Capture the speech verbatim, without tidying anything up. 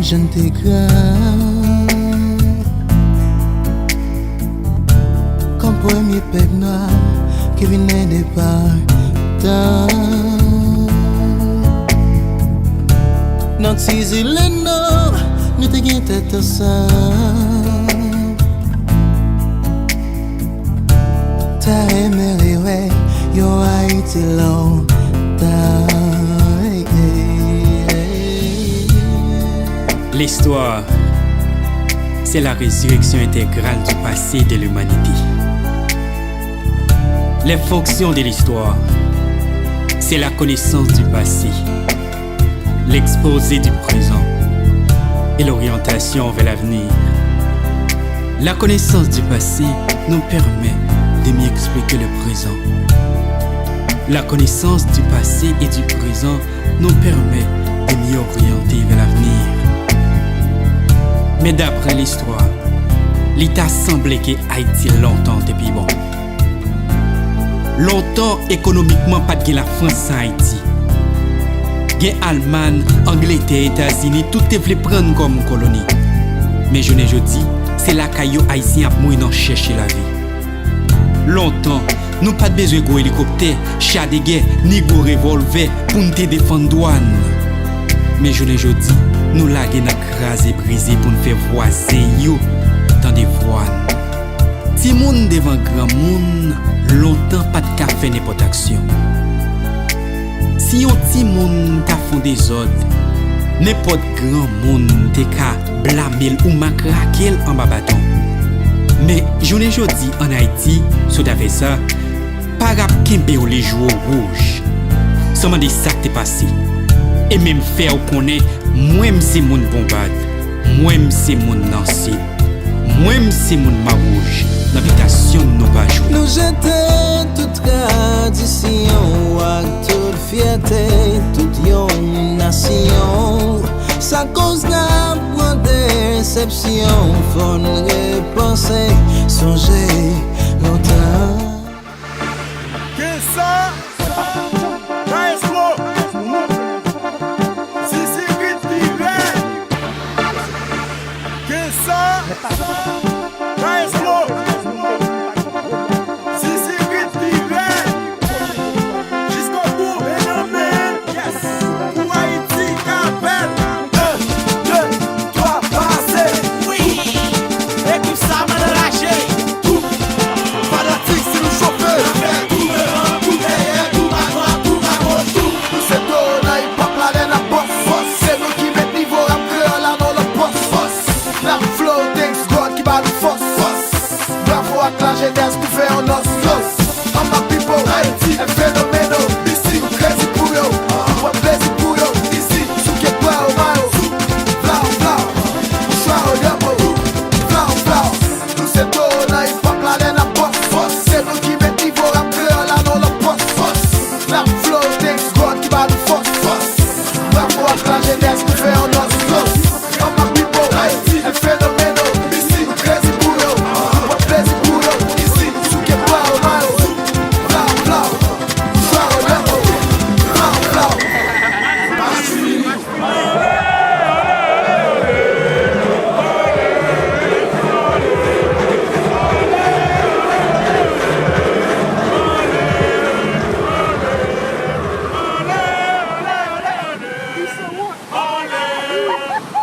Jèn te gra kòm premye pèp nwa ki vin endepandan. Nan ti zile nò, nou te gen tèt ansanm. Ta renmen rewè yon Ayiti lontan. L'histoire, c'est la résurrection intégrale du passé de l'humanité. Les fonctions de l'histoire, c'est la connaissance du passé, l'exposé du présent et l'orientation vers l'avenir. La connaissance du passé nous permet de mieux expliquer le présent. La connaissance du passé et du présent nous permet de mieux orienter vers l'avenir. Men daprè listwa, li ta sanble ke Ayiti lontan te pi bon. Lontan, ekonomikman, pa t gen Lafrans san Ayiti. Gen Almay, Angletè, Etazini, tout te vle pran n kòm koloni. Men jounen jodi, se lakay yo Ayisyen ap mouri nan chèche lavi. Lontan, nou pa t bezwen gwo elikoptè, cha de gè, ni gwo revòlvè pou n te defann dwa n. Men jounen jodi, nou lage nan kraze brize pou n fè vwazen yo tande vwa n. Timoun devan granmoun lontan pa t ka fè nenpòt aksyon. Si yon timoun ta fè yon dezòd, nenpòt granmoun te ka blame l ou makrake l anba baton. Men jounen jodi ann Ayiti, si w ta fè sa, para ap kenbe w li jou w wouj. San mande sa k te pase. E menm fè w konnen, mwen m se moun Bonbad, mwen m se moun Nansid, mwen m se moun Mawouj, nan bitasyon n nou pa jwe. Nou jete tout tradisyon ak tout fyète tout yon nasyon. Sa koz n ap pran desepsyon, fò n repanse, sonje lontan. Kensa, Maestro, Zizi Rit pi rèd. Kensa.